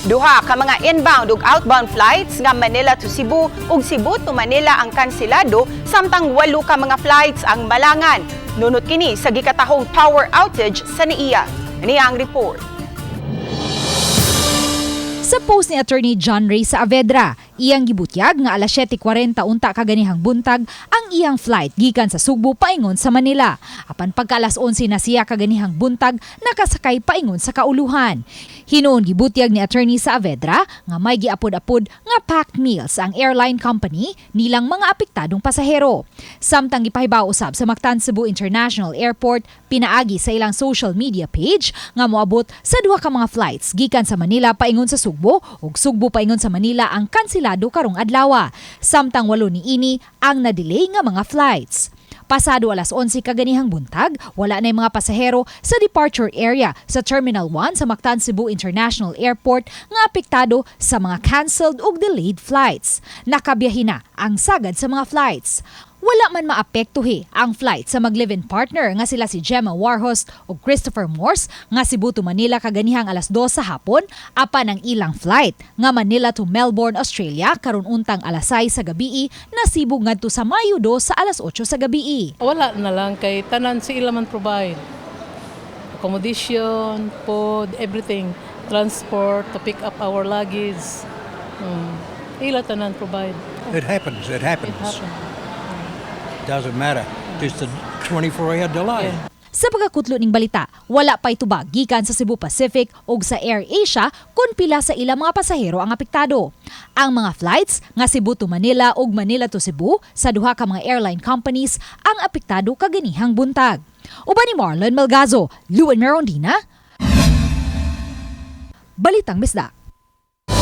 Duha ka mga inbound ug outbound flights nga Manila to Cebu ug Cebu to Manila ang kanselado, samtang walo ka mga flights ang malangan. Nunot kini sa gikatahong power outage sa NAIA. Niya ang report. Sa post ni Attorney John Ray Saavedra, iyang gibutyag nga alas 7:40 unta kaganihang buntag ang iyang flight gikan sa Sugbo paingon sa Manila. Apan pagka alas 11 na siya kaganihang buntag, nakasakay paingon sa kauluhan. Hinuon gibutyag ni Attorney Saavedra nga may giapod-apod nga packed meals ang airline company nilang mga apektadong pasahero. Samtang gipahibaw usab sa Mactan Cebu International Airport pinaagi sa ilang social media page nga moabot sa duha ka mga flights gikan sa Manila paingon sa Sugbo ug Sugbo paingon sa Manila ang kanselado karong adlaw. Samtang walo niini ang na-delay nga mga flights. Pasado alas 11 kaganihang buntag, wala na mga pasahero sa departure area sa Terminal 1 sa Mactan Cebu International Airport nga apektado sa mga cancelled ug delayed flights. Nakabiyahe na ang sagad sa mga flights. Wala man maapektuhi ang flight sa mag-live-in partner nga sila si Gemma Warhurst ug Christopher Morse nga Cebu to Manila kaganihang alas 2 sa hapon, apan ang ilang flight nga Manila to Melbourne, Australia karon untang alas 6 sa gabii nasibog ngadto sa Mayo 2 sa alas 8 sa gabii. Wala na lang kay tanan si ila man provide. Accommodation, food, everything. Transport to pick up our luggage. Ila tanan provide. It happens. It It happens. Happens. Doesn't matter. Just a 24-hour delay. Sa pagkakutlo ning balita, wala pa'y tubag gikan sa Cebu Pacific o sa Air Asia kung pila sa ilang mga pasahero ang apektado. Ang mga flights nga Cebu to Manila ug Manila to Cebu sa duha ka mga airline companies ang apektado kaganihang buntag. Uban ni Marlon Malgazo, Luan Merondina, Balitang Bisdak.